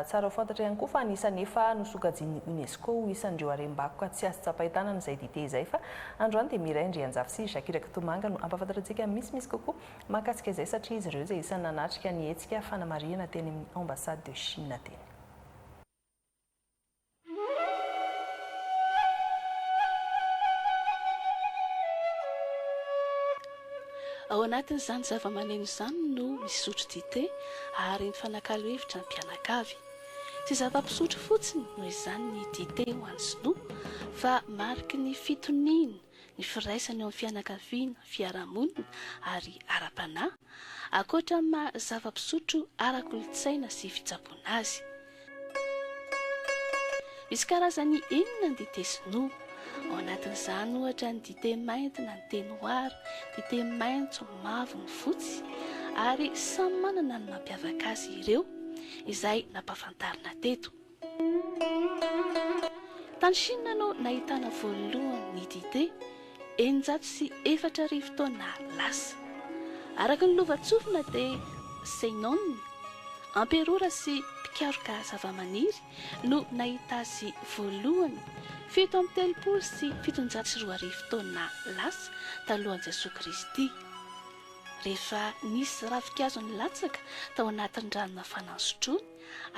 Tsara ho fantatra ihany koa fa anisan'ny efa nosokajian'ny Unesco ho isan'ireo harem-bakoka tsy azo tsapain-tanana izay dite izay fa androany dia Mireille Ndrianjafy sy Jacques Rakotomanga no hampahafantatra antsika misimisy kokoa mahakasika izay satria izy ireo izay isan'ny nanatrika ny hetsika fanamarihana teny amin'ny Ambassade de Chine teny. Ao anatin'izany zavamaneno izany no misotro dite ary mifanakalo hevitra ny mpianakavy. Tsy zava-pisotro fotsiny noho izany ny dite ho an'ny sinoa fa mariky ny fitoniana, ny firaisana eo amin'ny fianakaviana, fiarahamonina ary ara-panahy, ankoatra ny maha zava-pisotro ara-kolontsaina sy fitsaboana azy. Misy karazany enina ny dite sinoa. Ao anatin'izany ohatra ny dite mainty na ny thé noir, dite maitso, mavo, ny fotsy, ary samy manana ny mampiavaka azy ireo, izay nampahafantarina teto. Tany Chine no nahitana voalohany ny dite, 4600 taona lasa. Araka ny lovantsofina dia Seinon, amperora sy mpikaroka zavamaniry no nahita azy voalohany 27 37 taona lasa talohan'i Jesoa Kristy, rehefa nisy ravinkazo nilatsaka tao anatin'ny rano mafana nosotroiny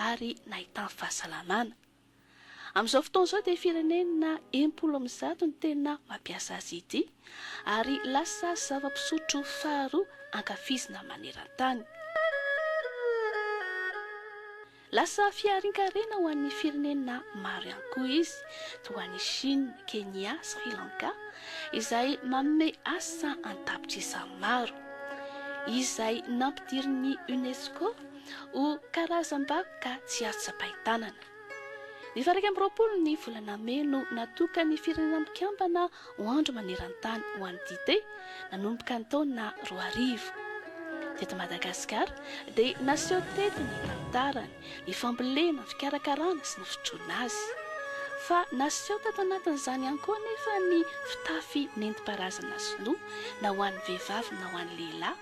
ary nahitany fahasalamana. Amin'izao fotoana izao dia firenena 160 no tena mampiasa azy ity ary lasa zava-pisotro faharoa ankafizina maneran-tany. Lasa fiharian-karena ho an'ny firenena maro ihany koa izy, toa an'i Chine, Kenya, Sri Lanka, izay manome asa an-tapitrisa maro. Izay nampidirin'ny Unesco ho karazam-bakoka tsy azo tsapain-tanana. Ny faha 21 ny volana mey no natokan'ny Firenena Mikambana ho andro maneran-tany ho an'ny dite, nanomboka ny taona 2000. Teto Madagasikara dia naseho teto ny tantarany, ny fambolena, ny fikarakarana sy ny fitroana azy. Fa naseho tato anatin'izany ihany koa anefa ny fitafy nentim-paharazana sinoa na ho an'ny vehivavy na ho an'ny lehilahy,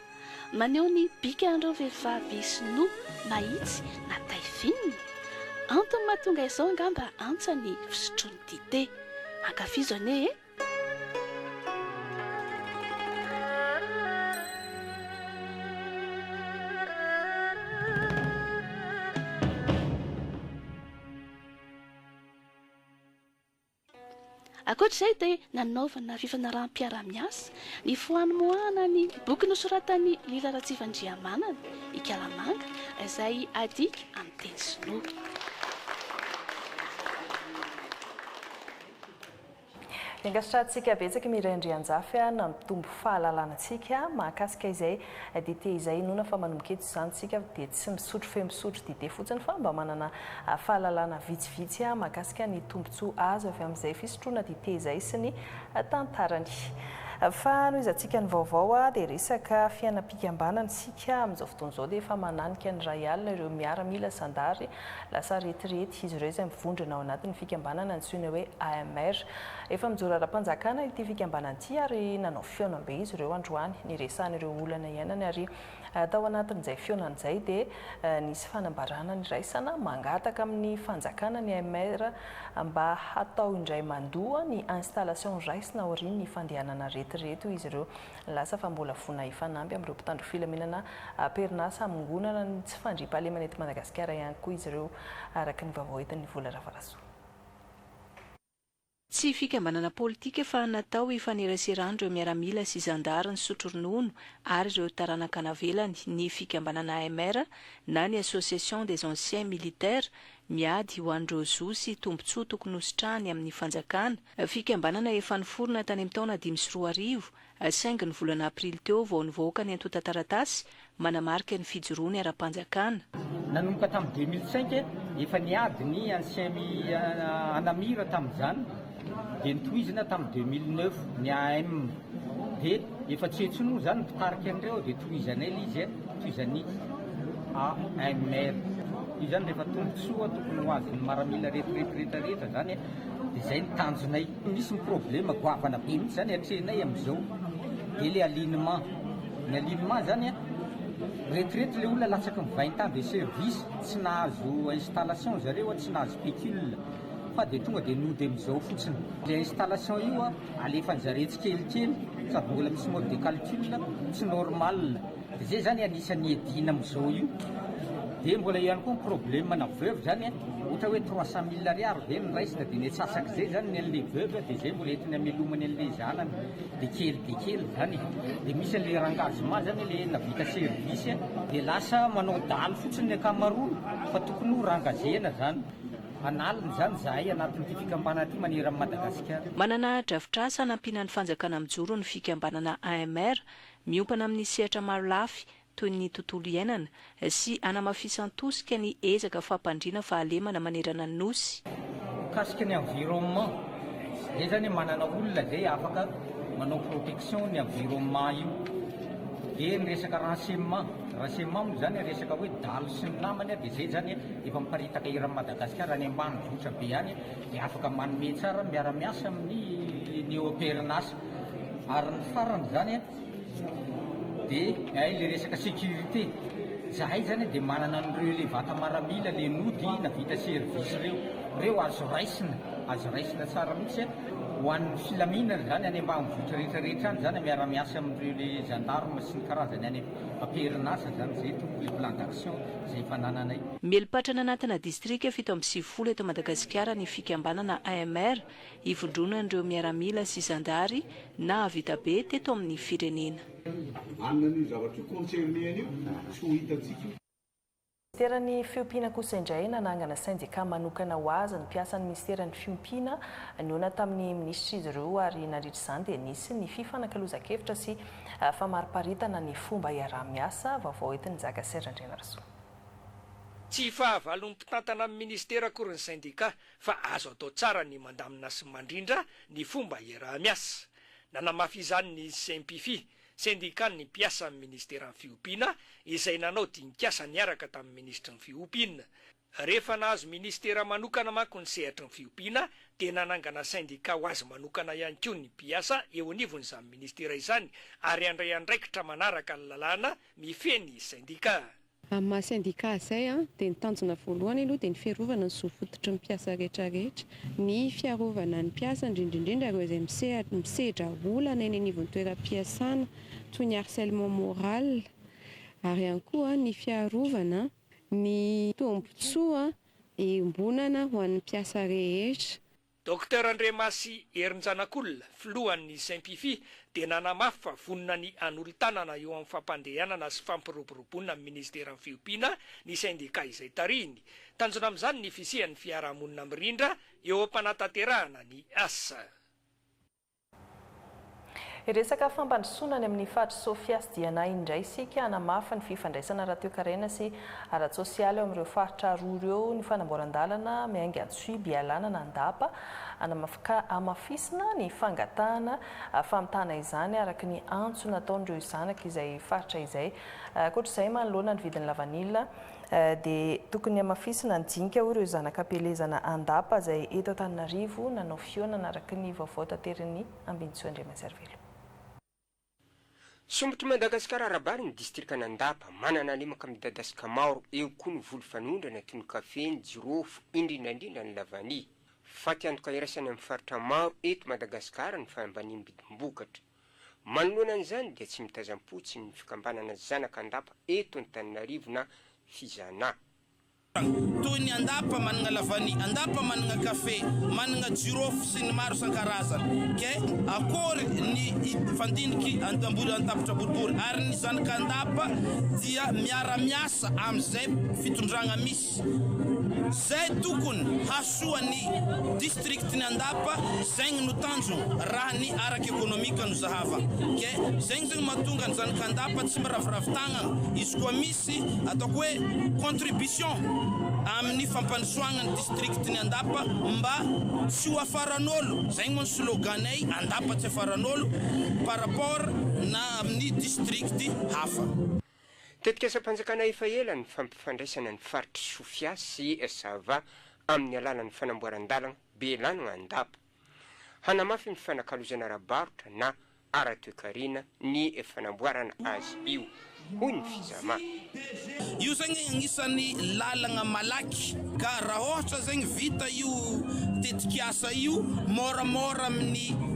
Maneho ny bikan'ireo vehivavy sinoa mahitsy na taille fine. Antony mahatonga izao angamba antsa ny fisotroany dite. Ankafizo anie e! Ankoatra izay dia nanaovana fifanaraham-piarahamiasa ny famoahana ny boky nosoratan'i Lila Ratsifandrihamanana, Ikalamanga, izay adika amin'ny teny sinoa. Ankasitrahantsika betsaka Mireille Andrianjafy nampitombo fahalalana antsika mahakasika izay dite izay. Inoana fa manomboka eto izany isika dia tsy misotro fe misotro dite fotsiny fa mba manana fahalalana vitsivitsy mahakasika ny tombontsoa azo avy amin'izay fisotroana dite izay sy ny tantarany. Fa nohizantsika ny vaovao dia resaka fiainam-pikambanana isika amin'izao fotoana izao dia efa mananika ny iray alina ireo miaramila zandary lasa retirety izy ireo izay mivondrona ao anatin'ny fikambanana antsoina hoe AMR. Efa mijoro ara-panjakana ity fikambanana ity ary nanao fihaonambe izy ireo androany niresahana ireo olana iainany ary Tao anatin'izay fihaonana izay dia nisy fanambarana niraisana mangataka amin'ny fanjakana ny AMR mba hatao indray mandoa ny installation raisina aorian'ny fandehanana retirety hoy izy ireo. Nilaza fa mbola vonona hifanampy amin'ireo mpitandro filaminana am-perinasa hamongonana ny tsy fandriampahalemana eto Madagasikara ihany koa izy ireo araka ny vaovao entin'ny Vola Ravarasoa. Tsy fikambanana politika fa natao hifaneraseran'ireo miaramila sy zandary nisotro ronono ary ireo taranaka navelany ny fikambanana AMR na ny Association des Anciens Militaires miady ho an'ireo zo sy tombontsoa tokony hositrahany amin'ny fanjakana. Fikambanana efa niforona tany amin'ny taona 2005 saingy ny volana aprily teo vao nivoaka ny antontan-taratasy manamarika ny fijoroany ara-panjakana. Nanomboka tamin'ny 2005, efa niady ny ancien Anamir tamin'izany, dia notohizina tamin'ny 2009 ny AM. Dia efa tsy eo intsony moa izany ny mpitarika an'ireo dia tohizanay ilay izy, tohizan'ny AMR. Io izany rehefa tombontsoa tokony ho azon'ny maramila rehetra rehetra rehetra izany dia izay ny tanjonay. Misy ny problème goavana be mihitsy izany atrehinay amin'izao dia ilay alignement. Ny alignement izany. Retraite le olona latsaky ny 20 ans de service, tsy nahazo installation zareo, tsy nahazo pécule fa dia tonga dia nody amin'izao fotsiny. Le installation io alefan'zareo tsikelikely sady mbola misy mode de calcul tsy normal. Dia zay zany anisan'ny iadiana amin'izao io. Dia mbola eo ihany koa ny problème na veuve zany, ohatra hoe 300 mille ariary ve no raisina dia ny antsasak'izay zany ny an'le veuve dia zay mbola entiny hamelomany an'le zanany dia kely dia kely zany e. Dia misy an'le rengagement zany le navita service dia lasa manao dalo fotsiny ny ankamaroany fa tokony ho rengagena zany. An'aliny zany zahay anatin'ity fikambanana ity maneran'i Madagasikara. Manana drafitrasa hanampiana ny fanjakana mijoro ny fikambanana AMR, miompana amin'ny sehatra marolafy toy ny tontolo iainana sy hanamafisan-tosika ny ezaka fampandriana fahalemana manerana ny Nosy. Mikasika ny environnement, zay zany manana olona zay afaka manao protection ny environnement io. Dia ny resaka renseignement, renseignement moa zany resaka hoe dalo sy ny namany dia zay zany efa miparitaka eran'i Madagasikara any ambanivohitra be any dia afaka manome tsara miara-miasa amin'ny ny eo am-perinasa. Ary ny farany zany dia hay le resaka sécurité, zahay zany dia manana an'ireo le vata maramila le nody navita service ireo, ireo azo raisina, azo raisina tsara mihitsy ho an'ny filaminana zany any ambanivohitra rehetra rehetra any zany miara-miasa amin'ireo le gendarme sy ny karazany any am-perinasa zany, zay tompoko le plan d'action izay efa anananay. Mieli-patrana anatina distrika 97 eto Madagasikara ny fikambanana AMR ivondronan'ireo miaramila sy zandary nahavita be teto amin'ny firenena. Anona an'io zavatra io, concerné an'io, tsy ho hitantsika io. Minisiteran'ny Fiompiana kosa indray nanangana sendika manokana ho azy ny mpiasan'ny minisiteran'ny Fiompiana. Nihaona tamin'ny minisitra izy ireo ary nandritra izany dia nisy ny fifanakalozan-kevitra sy famariparitana ny fomba hiaraha-miasa vaovao entin'i Njaka Serge Andrianarisoa. Tsy fahavalon'ny mpitantana ny minisitera akory ny sendika fa azo atao tsara ny mandamina sy mandrindra ny fomba iaraha-miasa. Nanamafy izany ny Sempifi, sendikan'ny mpiasan'ny minisiteran'ny Fiompiana, izay nanao dinik'asa niaraka tamin'ny minisitry ny Fiompiana. Rehefa nahazo minisitera manokana manko ny sehatry ny fiompiana dia nanangana sendika ho azy manokana ihany koa ny mpiasa eo anivon'izany minisitera izany ary handray andraikitra manaraka ny lalàna mifehy ny sendika. Amin'ny maha sendika izay dia ny tanjona voalohany aloha dia ny fiarovana ny zo fototry ny mpiasa rehetra rehetra, ny fiarovana ny mpiasa indrindra indrindra ireo izay misedra olana eny anivon'ny toeram-piasana toy ny harcèlement moral ary ihany koa ny fiarovana ny tombontsoa iombonana ho an'ny mpiasa rehetra. Docteur Andriamasy Herinjanakolona, filohan'ny Sympifi, dia nanamafy fa vonona ny hanolo-tanana eo amin'ny fampandehanana sy fampiroboroboana ny minisiteran'ny Fiompiana ny sendikà izay tarihiny. Tanjona amin'izany ny fisian'ny fiarahamonina mirindra eo am-panatanterahana ny asa. Hiresaka fampandrosoana any amin'ny faritr'i Sofia sy Diana indray isika, hanamafy ny fifandraisana ara-toekarena sy ara-tsosialy eo amin'ireo faritra roa ireo ny fanamboaran-dalana miainga Antsohihy Bealanana Andapa, ka hamafisina ny fangatahana famitana izany araka ny antso nataon'ireo zanak' izay faritra izay. Ankoatra izay, manoloana ny vidin'ny lavanila dia tokony hamafisina ny dinika hoy ireo zanak'ampielezana Andapa izay eto Antananarivo nanao fihaonana araka ny vaovao taterin'i Ambinintsoa Andriamasarivelo. Sombitr'i Madagasikara ara-bary ny distrikan'Andapa, manana lemaka midadasika maro, eo koa ny voly fanondrana toy ny kafe, ny jirofo, indrindra indrindra ny lavania. Fatiantoka iraisana amin'ny faritra maro eto Madagasikara ny fahambaniam-bidim-bokatra. Manoloana an'izany dia tsy mitazam-potsiny ny fikambanana Zanak'Andapa eto Antananarivo na Fizana. Toy ny Andapa managna lavani, Andapa managna kafe, managna jirofo sy ny maro isan-karazany. Ke akory ny fandiniky Antambory Antapitra Boribory ary ny zanak'Andapa dia miara-miasa amin'izay fitondragna misy. Zay tokony hasoa ny district ny Andapa zegny no tanjogno raha ny arak ekonomika no zahava ke zegny zegny mahatonga ny zanak Andapa tsy miraviravy tagnagna izy koa misy ataoko hoe contribution aminy fampandrosoagna ny district ny Andapa mba tsy ho afaran'olo zegny moa ny slogan-nay Andapa tsy afaran'olo par rapport na aminy district hafa. Tetikasam-panjakana efa ela ny fampifandraisana ny faritr'i Sofia sy Sava amin'ny alalan'ny fanamboaran-dalana Belanagna Andapa. Hanamafy ny fifanakalozana ara-barotra na ara-toekarena ny fanamboarana azy io, hoy ny Fizama. Io zegny agnisan'ny lalagna malaky ka raha ôhatra zegny vita io tetikasa io môramôra amin'ny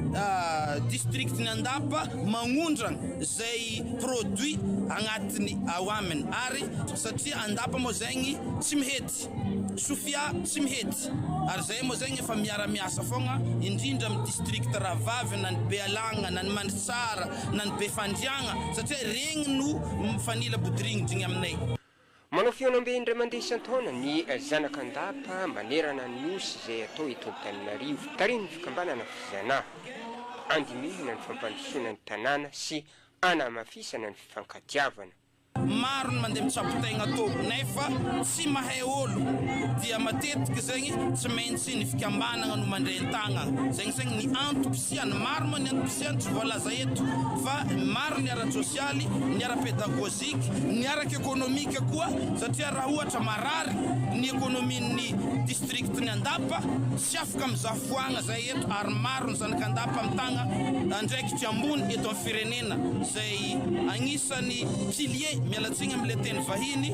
district'ny Andapa magnondragna zay produit agnatiny ao aminy ary satria Andapa moa zegny tsy mihety, Sofia tsy mihety ary zay moa zegny efa miara-miasa fogna indrindra amin'ny district rahavavy na ny Bealagna na ny Mandritsara na ny Befandriagna satria regny no mifanila bodiringidrigny aminay. Manao fihaonambe indray mandeha isan-taona ny zanak'Andapa manerana ny Nosy izay atao eto Antananarivo, tarihin'ny fikambanana Fizana. Andinihana ny fampandrosoana ny tanàna sy anamafisana ny fifankatiavana. Maro ny mandeha mitsabo tegna tô nefa tsy mahay olo dia matetiky zegny tsy maintsy ny fikambanagna no mandray an-tagnagna zegny zegny ny antom-pisiany, maro moa ny antom-pisiany tsy voalaza eto fa maro ny ara-tsosialy, ny ara-pedagoziky, ny araka-ekonomika koa satria raha ohatra marary ny ekonomian'ny district'ny Andapa tsy afaka mizaha foagna zay eto ary maro ny zanak'Andapa mitagna andraikitry ambony eto amin'ny firenena izay agnisan'ny pilier, miala tsiny amin'ilay teny vahiny,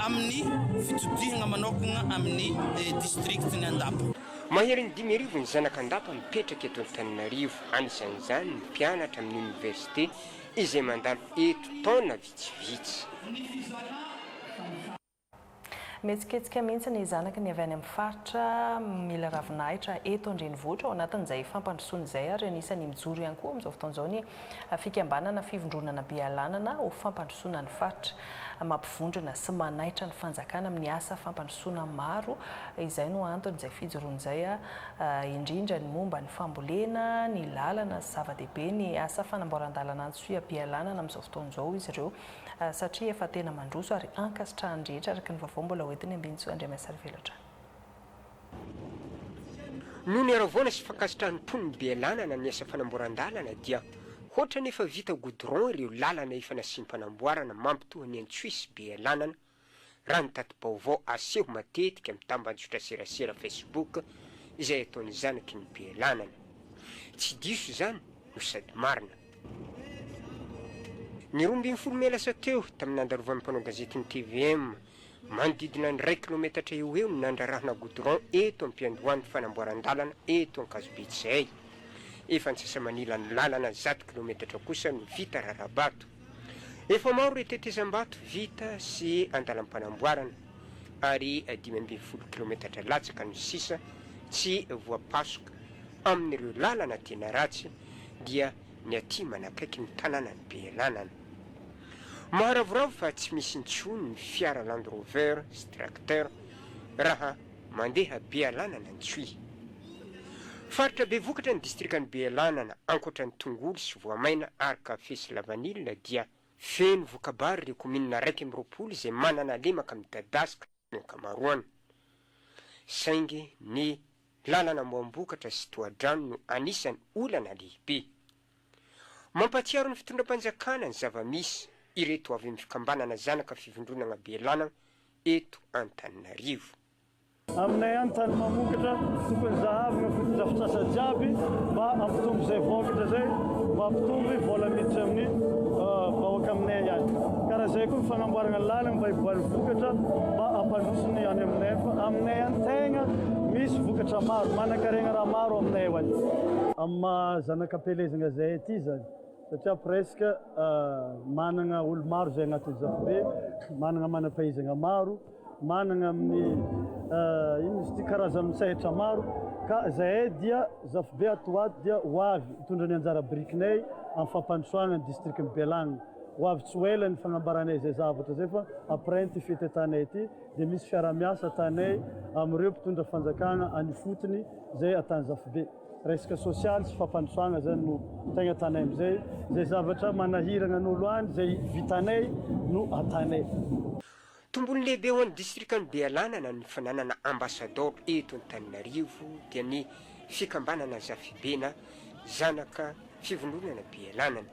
amin'ny fitodihagna manokagna amin'ny district'ny Andapa. Maherin'ny 5000 ny zanak'Andapa mipetraka eto Antananarivo, anisan'izany ny mpianatra amin'ny oniversite izay mandalo eto taona vitsivitsy. Mihetsiketsika mihitsy ny zanaky ny avy any amin'ny faritra mila ravinahitra eto an-drenivohitra ao anatin'izay fampandrosoana izay ary anisan'ny mijoro ihany koa amin'izao fotoana izao ny fikambanana Fivondronana Bealanana ho fampandrosoana ny faritra. Mampivondrona sy manaitra ny fanjakana amin'ny asa fampandrosoana maro izay no anton'izay fijoroana izay indrindra ny momba ny fambolena, ny lalana, zava-dehibe ny asa fanamboaran-dalana Antsohihy Bealanana amin'izao fotoana izao izy ireo. satria efa tena mandroso ary ankasitrahan'ny rehetra araka ny vaovao mbola hoentin'i Ambinintsoa Andriamiasarivelo hatrany. Noho ny haravoana sy fankasitrahan'ny mponin'i Bealanana ny asa fanamboaran-dalana dia hoatran'ny efa vita goudron ireo lalana efa nasiam-panamboarana mampitohy ny Antsohihy sy Bealanana raha ny tati-baovao aseho matetika amin'ny tambajotra serasera Facebook izay ataon'ny zanaky ny Bealanana. Tsy diso izany no sady marina. Ny 12 mey lasa teo, tamin'ny nandalovan'ny mpanao gazetin'ny tvm, manodidina ny iray kilaometatra eo ho eo no nandrarahana goudron eto am-piandohan'ny fanamboaran-dalana eto Ankazobe Tsiay. Efa antsasa-manilan'ny lalana 100 kilaometatra kosa no vita rarabato. Efa maro ireo tetezam-bato vita sy andalam-panamboarana ary 15 kilaometatra latsaka no sisa tsy voapasoka amin'ireo lalana tena ratsy dia ny aty manakaiky ny tanànan'i Bealanana. Maharavoravo fa tsy misy intsony ny fiara Land Rover sy tracteur raha mandeha Bealanana Antsohihy. Faritra be vokatra ny distrikan'i Bealanana, ankoatra ny tongolo sy voamaina ary kafe sy lavanila dia feno voka-bary ireo kaominina 21 izay manana lemaka midadasika ny ankamaroany. Saingy ny lalana amboam-bokatra sy tohadrano no anisan'ny olana lehibe. Mampahatsiaro ny fitondram-panjakana ny zava-misy ireto avy amin'ny fikambanana zanaka fivondronana Bealanana eto Antananarivo. Aminay any tany mamokatra tokony zahavina fotodrafitrasa jiaby mba hampitombo izay vokatra zay mba hampitombo vola miditra amin'ny vahoaka aminay any. Karaha zay koa ny fagnamboaragna lalagna mba hivoahan'ny vokatra mba hampandroso ny any aminay fa aminay any tegna misy vokatra maro, manankarena raha maro aminay any. Amin'ny maha zanak'ampielezagna zahay aty zany satria presque managna olo maro zay agnatin'ny Zafibe, managna manam-pahaizagna maro, managna amin'ny inona izy ity karazan'ny sehatra maro ka zahay dia Zafibe ato ho ato dia ho avy hitondra ny anjara birikinay amin'ny fampandrosoagna ny distrikan'i Bealagna. Ho avy tsy ho ela ny fagnambaranay izay zavatra izay fa après ity fety atanay ity dia misy fiaraha-miasa atanay amin'ireo mpitondra fanjakagna any ifotony izay atany Zafibe. Resaka sosialy sy fampandrosoagna zany no tegna atanay amizay, izay zavatra manahiragna an'olo any izay vitanay no atanay. Tombony lehibe ho an'ny distrikan'i Bealanana ny fananana ambasadaoro eto Antananarivo dia ny fikambanana Zafibe na Zanaka Fivondronana Bealanana.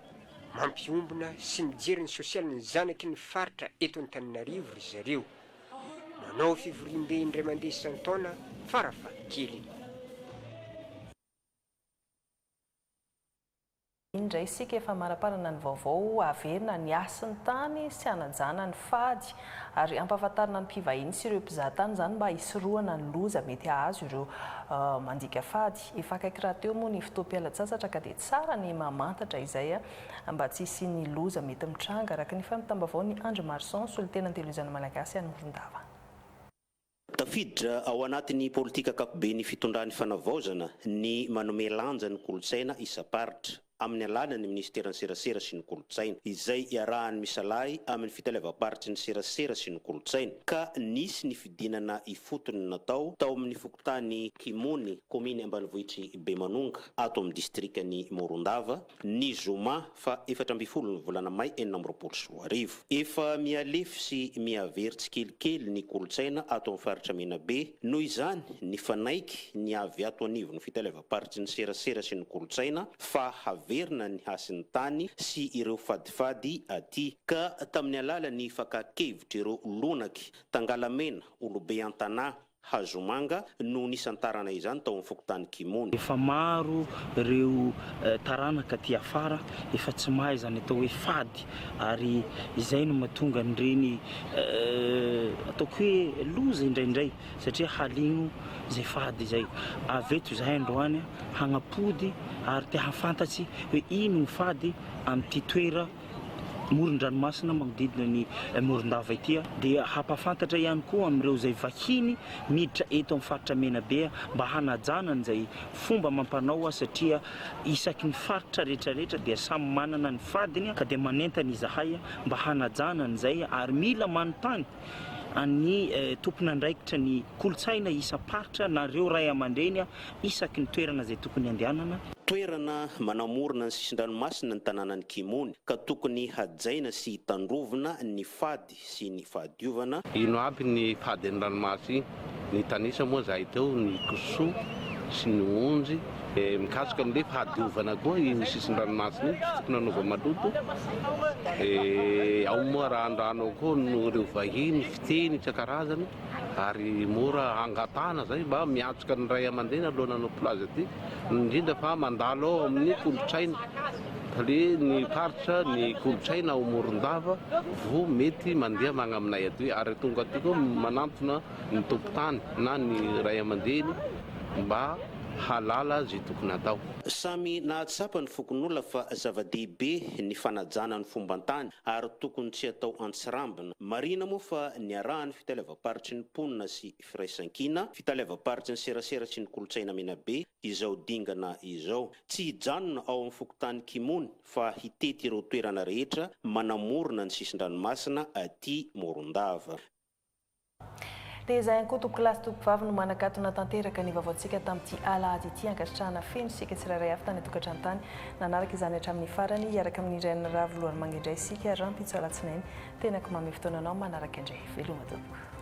Mampiombona sy mijery ny sosialin'ny zanaky ny faritra eto Antananarivo ry zareo. Manao fivoriambe indray mandeha isan-taona farafahakeliny. Indray isika efa maraparana ny vaovao haverina ny hasin'ny tany sy hanajana ny fady ary hampahafantarina ny mpivahiny sy ireo mpizaha tany izany mba hisorohana ny loza mety hahazo ireo mandika fady. Efa akaiky rahateo moa ny fotoam-pialan-tsasatra ka dia tsara ny mamantatra izay mba tsy hisian'ny loza mety mitranga, araka ny fampitam-baovaon'i Andry Marson, solontenan'ny Televiziona Malagasy any Morondava. Tafiditra ao anatin'ny politika ankapoben'ny fitondran'ny fanavaozana ny manome lanja ny kolontsaina isam-paritra, amin'ny alalan'ny minisiteran'ny Serasera sy ny kolontsaina, izay iarahany misalahy amin'ny fitaleavam-paritry ny Serasera sy ny kolontsaina, ka nisy ny fidinana ifotony natao tao amin'ny fokontany Kimony, kaominy ambanivohitr'i Bemanonga, ato amin'ny distrikan'i Morondava, ny zoma faha 14 ny volana may 2026. Efa mihalefy sy mihavery tsikelikely ny kolontsaina ato amin'ny faritra Menabe. Noho izany, nifanaiky ny avy ato anivon'ny fitaleavam-paritry ny serasera sy ny kolontsaina fa haverina ny hasin'ny tany sy ireo fadifady aty. Ka tamin'ny alalan'ny fakan-kevitr'ireo lonaky, tangalamena, olobe an-tanà, Hazomanga no nisantarana izany tao amin'ny fokontany Kimony. Efa maro ireo taranaka aty afara efa tsy mahay izany atao hoe fady ary izay no mahatonga an'ireny ataoko hoe loza indraindray satria haligno izay fady izay. Avy eto izahay androany hagnapody ary te hahafantatsy hoe ino ny fady amin'ity toera moron-dranomasina magnodidina ny Morondava ity dia hampahafantatra ihany koa amin'ireo izay vahiny miditra eto amin'ny faritra Menabe mba hanajana an'izay fomba amam-panao satria isaky ny faritra rehetra rehetra dia samy manana ny fadiny ka dia manentana izahay mba hanajana an'izay ary mila manontany an'ny tompon'andraikitra ny kolontsaina isam-paritra na ireo ray aman-dreny isaky ny toerana izay tokony handehanana. Toerana manamorona ny sisin-dranomasina ny tanànan'i Kimony, ka tokony hajaina sy tandrovina ny fady sy ny fahadiovana. Ino aby ny fady an-dranomasy iny? Nitanisa moa zahay teo ny kisoa sy ny onjy. Mikasika an'le fahadiovana koa iny sisin-dranomasina iny tsy tokony hanaova maloto. Ao moa raha an-drano ao koa no ireo vahiny fiteny isan-karazany. Ary mora angatahana zay mba miantsoka ny ray aman-dreny alohan'ny hanao plage aty, indrindra fa mandalo ao amin'ny kolontsaina, le ny faritra ny kolontsaina ao Morondava vo mety mandeha magna aminay aty, ary tonga aty koa manantona ny tompon-tany na ny ray aman-dreny mba halala ze tokony hatao. Samy nahatsapa ny fokonolona fa zava-dehibe ny fanajana ny fomban-tany ary tokony tsy atao antsirambina. Marihina moa fa niarahan'ny fitaleavam-paritry ny mponina sy firaisankina, fitaleavam-paritry ny serasera sy ny kolontsaina Menabe izao dingana izao. Tsy hijanona ao amin'ny fokontany Kimony fa hitety ireo toerana rehetra manamorona ny sisin-dranomasina aty Morondava. Dia izay ihany koa tompokolahy sy tompokovavy no manakatona tanteraka ny vaovaontsika tamin'ity alahady ity. Ankasitrahana feno isika tsirairay avy tany an-tokantrano tany nanaraka izany hatramin'ny farany. Hiaraka amin'ny Reine Ravo Loharimanga indray isika rahampitso alatsinainy. Tenako manome fotoana anao manaraka indray. Veloma tompoko.